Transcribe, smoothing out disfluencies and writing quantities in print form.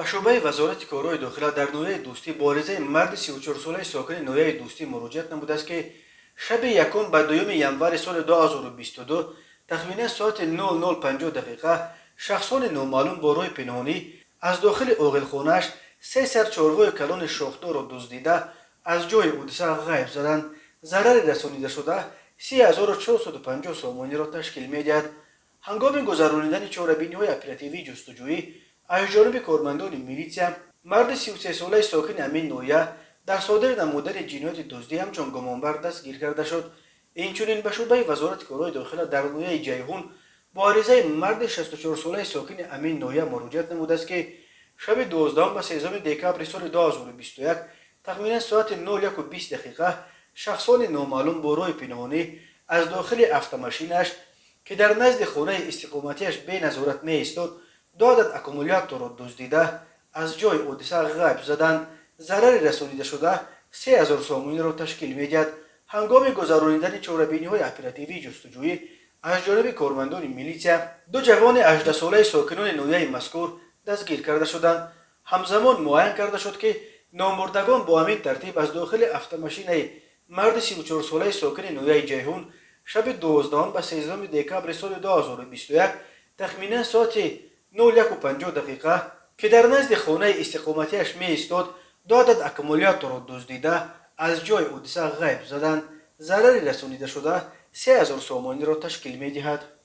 Шӯъбаи Вазорати корҳои дохила дар ноҳияи Дӯстӣ бо аризаи марди 34-солаи сокини ноҳияи Дӯстӣ муроҷиат намудааст, ки шаби якум ба 2 январи соли 2022 тахминан соати 00:50 дақиқа шахсони номаълум бо роҳи пинҳонӣ аз дохили оғилхонааш се сар чорвои калони шохдорро дуздида, аз ҷои ҳодиса ғайб заданд. Зарари расонидашуда 30 450 сомониро ташкил медиҳад. Ҳангоми гузаронидани чорабиниҳои оперативии ҷустуҷӯӣ аз ҷониби кормандони милитсия марди 33-солаи сокини ҳамин ноҳия дар содир намудани ҷинояти дуздӣ ҳамчун гумонбар дастгир карда шуд. Инчунин ба шӯъбаи Вазорати корҳои дохила дар ноҳияи Ҷайҳун бо аризаи марди 64-солаи сокини ҳамин ноҳия муроҷиат намудааст, ки шаби 12 ба 13 декабри соли 2021 тахминан соати 01:20 дақиқа шахсони номаълум бо роҳи пинҳонӣ аз дохили автомошинааш, ки дар назди хонаи истиқоматиаш беназорат меистод, ду адад аккумуляторро дуздида, аз ҷои ҳодиса ғайб заданд. Зарари расонидашуда 3000 сомониро ташкил медиҳад. Ҳангоми гузаронидани чорабиниҳои оперативии ҷустуҷӯӣ аз ҷониби кормандони милитсия ду ҷавони 18-солаи сокинони ноҳияи мазкур дастгир карда шуданд. Ҳамзамон муайян карда шуд, ки номбурдагон бо ҳамин тартиб аз дохили автомошинаи марди 34-солаи сокини ноҳияи Ҷайҳун шаби 12 ба 13 декабри соли 2021 тахминан соати 01:50 дақиқа, ки дар назди хонаи истиқоматиаш меистод, ду адад аккумуляторро дуздида, аз ҷои ҳодиса ғайб заданд. Зарари расонидашуда 3000 сомониро ташкил медиҳад.